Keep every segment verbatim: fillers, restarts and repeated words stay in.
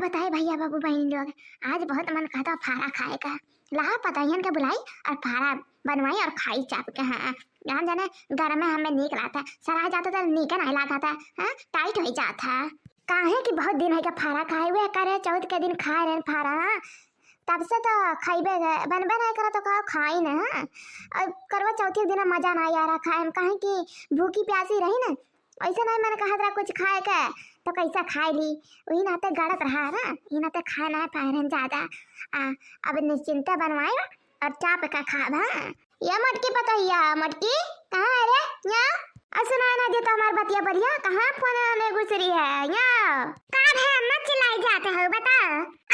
बताए भइया बाबू बहिनी लोग, आज बहुत मन कहत है फारा खाए का। लावा पतोहियन के बुलाई और फारा बनवाई और खाई चाप के। हाँ, जान जाने घर में हमें नीक लागत है, सराय जात है तो नीके नाहीं लागत है, हाँ, टाइट होइ जात है। काहे कि बहुत दिन होइ गए फारा खाए हुए, करे चौथ के दिन खाए रहेन फारा, हाँ, तब से तो खइबे गए, बनबे नाहीं करत तो का खाई न, हाँ। और करवा चौथी के दिन मजा नाहीं आ रहा खाए में, काहे कि भूखी प्यासी रही न, ऐसे नाहीं मन कहत रहा कुछ खाए के, तो कैसा खाए ली, वही नाते गड़त रहा ना, यही नाते खाए नाहीं पाए रहेन ज्यादा। आ, अब निश्चिंते बनवाए और चाप का खाब, हाँ। या मोटकी पतोहिया, मोटकी, कहाँ है रे? या? आ सुनाए ना दे तो हमार बतिया बढ़िया, कहाँ फोन में घुस रही है? या? का है अम्मा चिल्लाई जात हो, बता।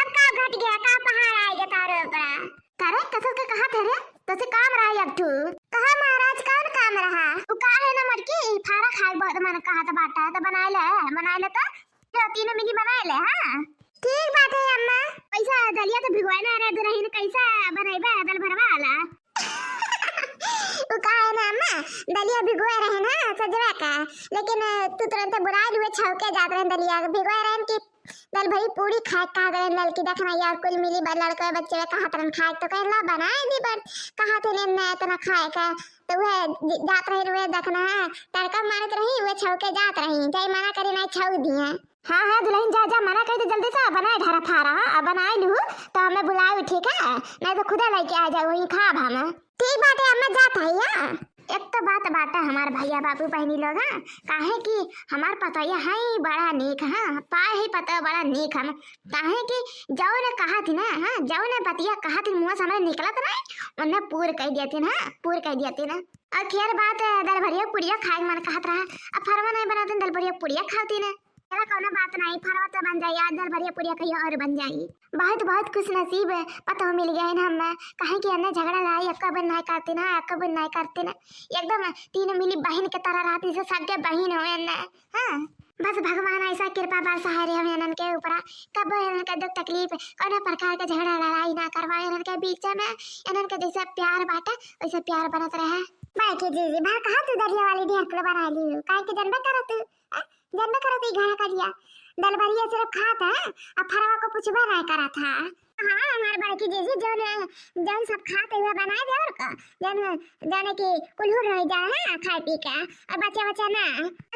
अब का घट गया, का पहाड़ आए गया तारे ऊपरा? करे, कसर के कहा थे रे? तोसे काम रहा एक ठू। कहा महाराज, कौन काम रहा? उ का है ना मोटकी, फारा खाए बहुत मन कहा था बाटा, तो बनाए ले, बनाए ले तो। जो तीनों मिली बनाए ले, हाँ। ठीक बात है अम्मा। कैसा दलिया तो भिगोए ना रे दुल्हन, कैसा बनैबे दल भरवा वाला? उ का है ना अम्मा, दलिया भिगोए रहे ना सजवा का, लेकिन तू तुरंत बुला लुए छौके जात रहे दलिया भिगोए रहे कि दल भरी पूरी खाए कहा रहे ललकी, देखना यार कुल मिली बा लड़के बच्चे कहा तरन खाए तो कहला बनाए दी, पर कहा थे ने मैं इतना खाए का, तो वह ज-, जात रही रुए देखना है, तड़का मारत रही, वह छौके जात रही, जाई मना करे ना छौक दिए। हाँ, हाँ, दुल्हन जा, जा, मना कही तो जल्दी से बनाए ढारा फारा, हाँ, अब बनाए लू, तो हमें बुलाओ, ठीक है? नहीं तो खुदे लेके आ जाओ, वहीं खाब हम। ठीक बाटे, अम्मा जात है, हाँ। एक तो बात बाटे हमार भैया बाबू बहनी लोग, हाँ, काहे कि हमार पतोहिया है बड़ा नीक, हाँ, पाए है पतोहिया बड़ा नीक हम, काहे कि जौन कहा थी ना, हाँ, जौन बतिया कहा थी मुँह से हमारे निकलत ना, उन्हें पूर कह दिया थी ना, पूर कह दिया थी ना। और खैर बात, दल भरिया पुड़िया खाए के मन कहत रहा, अब फरवा नहीं बनाते दल भरिया पुड़िया खाती ना। चला, कौनो बात नहीं, फरवा तो बन जाई, आज दल भरिया पुड़िया कहियो और बन जाई। बहुत, बहुत खुश नसीब पतोह मिल गए हैं हमें, काहे कि अन्य झगड़ा लड़ाई एक्का बन नहीं करते ना, एक्का बन नहीं करते ना, एकदम तीन मिली बहन के तरह रहती से, सगे बहन हो अन्य। हाँ, बस भगवान ऐसा कृपा बरसाए रहे हम इन्हन के ऊपरा, कब इन्हन के दुख तकलीफ, कौनो प्रकार के झगड़ा लड़ाई ना करवाए इन्हन के बीच में, इन्हन के जैसे प्यार बाटे वैसे प्यार बनत रहे। बड़की जीजी, भा कहा तू दलिया वाली ढेर कुल बना ली, काहे के जनबे करत तू, आ, जनबे करत ई घड़ा करिया। दलबरिया सिर्फ खात है, अब फरवा को पूछबे नहीं करत है। हाँ, हमार बड़की जीजी, जौन, जौन सब खात है, वह बनाए दे और का। जौन, जौन कि कुल्हू रह जाए है, खाए पी के, और बच्चा, बच्चा ना।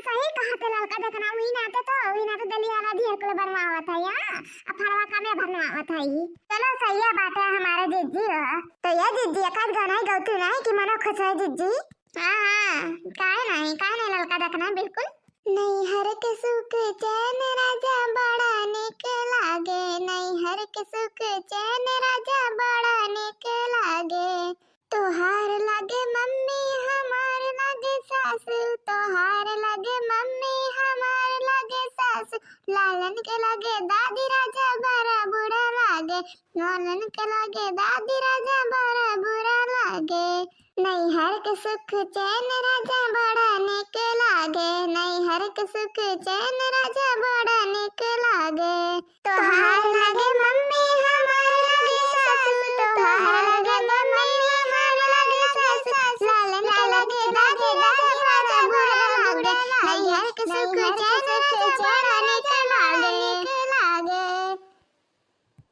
सही कहा थे लड़का, देखना, वही नाते तो, वही नाते दलिया वाला ढेर कुल बनवावत है, या? अब फरवा का मैं बनवावत है। चलो, सही है बात है हमारे जीजी हो। तो ये जीजी, एक आध गाना ही गौतू नहीं कि मनो खुश है जीजी। हाँ, हाँ, काहे नहीं, काहे नहीं ललका देखना, बिल्कुल। नैहर के सुख चैन राजा बड़ा निक लागे, नैहर के सुख चैन राजा बड़ा निक लागे। तोहार लागे मम्मी, हमार लागे सासू, तोहार लागे मम्मी, हमार लागे सासू, लालन के लागे दादी राजा बड़ा बुरा लागे, लालन के लागे दादी राजा बड़ा बुरा लागे। नैहर के सुख चैन राजा बड़ा निक लागे, नैहर के सुख चैन राजा बड़ा निक लागे। तोहार लागे मम्मी, हमार लागे सासू, तोहार लागे मम्मी, हमार लागे सासू, लालन के लागे दादी, दादी राजा बड़ा लागे। नैहर के सुख चैन राजा बड़ा निक लागे।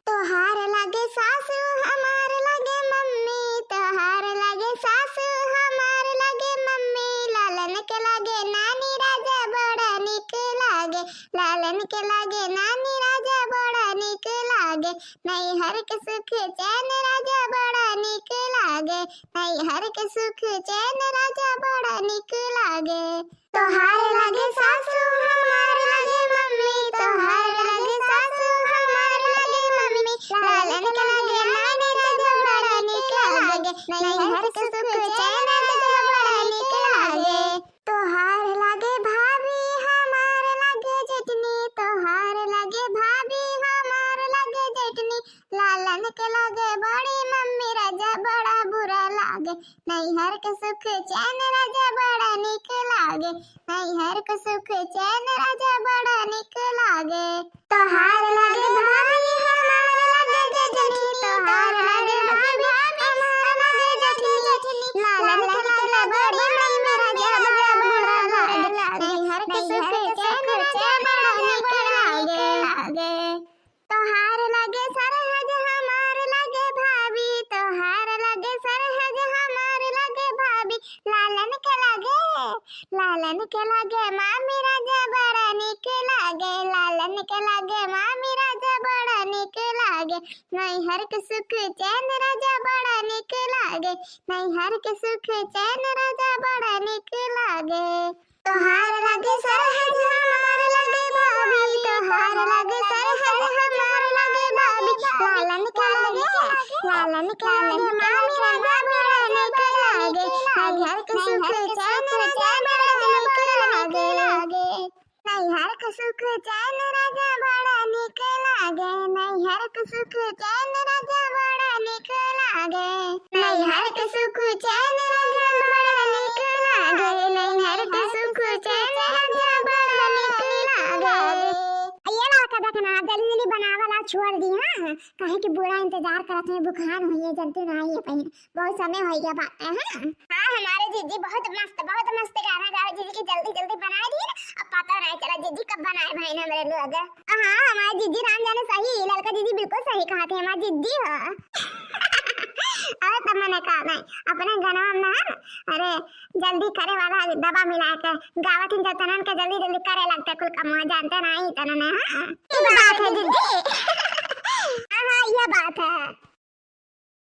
तोहार लागे सासू, हमार लागे मम्मी, तोहार लागे सासू, हमार लागे मम्मी, लालन के लागे नानी राजा बड़ा निक लागे, लालन के लागे नानी राजा बड़ा निक लागे, नैहर के सुख चैन राजा बड़ा निक लागे, नैहर के सुख चैन राजा बड़ा निक लागे। तोहार लागे सासू, हमार लागे मम्मी, तोहार लागे सासू, हमार लागे मम्मी, लालन के लागे नानी राजा बड़ा निक लागे, नैहर के सुख चैन राजा बड़ा निक लागे। तोहार लागे भाभी, हमार लागे जेठनी, तोहार लागे भाभी, हमार लागे जेठनी, लालन के लागे बड़ी मम्मी राजा बड़ा बुरा लागे, नैहर के सुख चैन राजा बड़ा निक लागे, नैहर के सुख चैन राजा बड़ा निक लागे। तोहार लागे भाभी, हमार लागे जेठनी, तोहार लागे भाभी, हमार लागे जेठनी, लालन के लागे बड़ी मम्मी राजा बड़ा बुरा लागे, नैहर के सुख चैन राजा बड़ा निक लागे। तोहार लागे सरहज हमार लागे भाभी, तोहार लागे सरहज हमार लागे भाभी, लालन के लागे, लालन के लागे मामी राजा बड़ा निक लागे, लालन के लागे मामी राजा बड़ा निक लागे, नैहर के सुख चैन राजा बड़ा निक लागे, नैहर के सुख चैन राजा बड़ा निक लागे। तोहार लागे सरहज हमार लागे भाभी, तोहार लागे सरहज हमार लागे भाभी, लालन के लागे, लालन के लागे मामी राजा बड़ा निक लागे, नैहर के सुख चैन राजा बड़ा निक लागे। नैहर के सुख चैन राजा बड़ा निक लागे, नैहर के सुख चैन राजा बड़ा निक लागे, नैहर के सुख चैन राजा बड़ा निक लागे, नैहर के सुख चैन राजा बड़ा निक लागे। ये लड़का देखना, जल्दी जल्दी बनावला छोड़ दी, हाँ, काहे कि बूढ़ा इंतजार करत है, भुखान हुई है, जल्दी ना आई है पहले। बहुत समय हो गया बात है, हाँ? हाँ, हमारे जीजी बहुत मस्त, बहुत मस्त गाना गावे जीजी की, जल्दी जल्दी बनाए दिए ना, अब पता नहीं चला जीजी कब बनाए भाई हमरे लोग। हाँ, हमारे जीजी राम जाने सही, ललका जीजी बिल्कुल सही कहा थे, हमारे जीजी हो। अरे तब मैंने कहा नहीं, अपने गाना में ना, अरे जल्दी करे वाला दवा मिला के गावत ही जब तनन के जल्दी जल्दी करे लगते कुल काम, जानते नहीं तनन, हाँ? ये बात है जीजी। हाँ, हाँ, ये बात है।